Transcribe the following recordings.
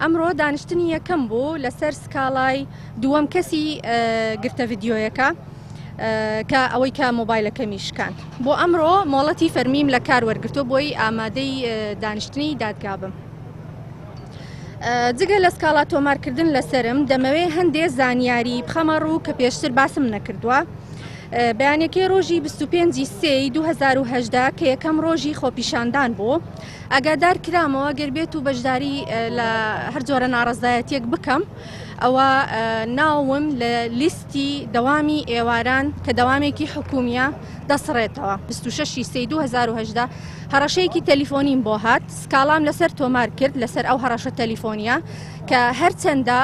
ئەمڕۆ دانیشتنی یەکەم بوو لەسەر سکاڵای دووەم کەسی گرتە ڤیدیۆیەکە کە ئەوەی کە مۆبایلەکەمی شکاند. بۆ ئەمڕۆ مۆڵەتی فەرمیم لە کار وەرگرتووە بۆی ئامادەی دانیشتنی دادگا بم. جگە لە سکاڵا تۆمارکردن لەسەرم دەمەوێ هەندێ زانیاری بخەمە ڕوو کە پێشتر باسم نەکردووە. بەیانەکەی ڕۆژی 25 سێی 2018 کە یەکەم ڕۆژی خۆپیشاندان بوو ئاگادار کرامەوە گەر بێت و بەشداری لە هەر جۆرە ناڕەزایەتیەک بکەم ئەوە ناوم لە لیستی دەوامی ئێواران کە دەوامێکی حکومیە دەسڕێتەوە. 26 سێی 2018 هەڕەشەیەکی تەلیفۆنیم بۆ هات سکاڵام لەسەر تۆمار کرد لەسەر ئەو هەڕەشە تەلیفۆنیە کە هەرچەندە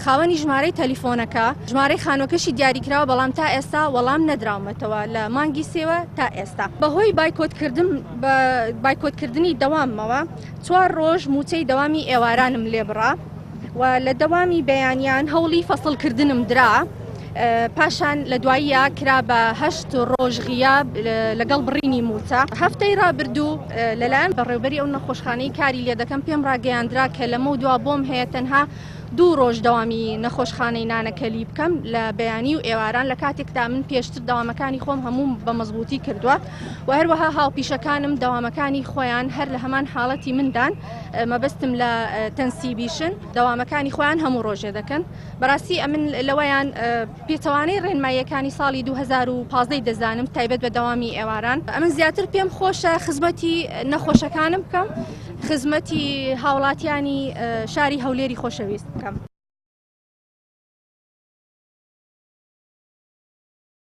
خاوەنی ژمارەی تەلیفۆنەکە ژمارەی خانوەکەشی دیاریکراوە بەڵام تا ئێستا وەڵام نەدراومەتەوە لە مانگی سێوە تا ئێستا بەهۆی بایکۆتکردن بە بایکۆتکردنی دەواممەوە چوار ڕۆژ موچەی دەوامی ئێوارانم لێبڕا و لە دەوامی بەیانیان هەوڵی فەسڵکردنم درا پاشان لە دواییە کرا بە هەشت ڕۆژ غیاب لەگەڵ بڕینی موچە هەفتەی ڕابردوو لەلایەن بەڕێوبەری ئەو نەخۆشخانەی کاری لێ دەکەم پێم ڕاگەیاندرا کە لەمە دوا بۆم هەیە تەنها دوو ڕۆژ دەوامی نەخۆشخانەی نانەکەلی بکەم لە بەیانی و ئێواران لە کاتێکدا من پێشتر دەوامەکانی خۆم هەموو بە مەزبوتی کردووە و هەروەها هاوپیشەکانم دەوامەکانی خۆیان هەر لە هەمان حاڵەتی مندان مەبەستم لە تەنسیبیشن دەوامەکانی خۆیان هەموو ڕۆژێ دەکەن بەڕاستی ئەمن لەوەیان پێچەوانەی ڕێنماییەکانی ساڵی 2015 دەزانم تایبەت بە دەوامی ئێواران ئەمن زیاتر پێم خۆشە خزمەتی نەخۆشەکانم بکەم خزمەتی هاوڵاتیانی شاری هەولێری خۆشەویست بکەم.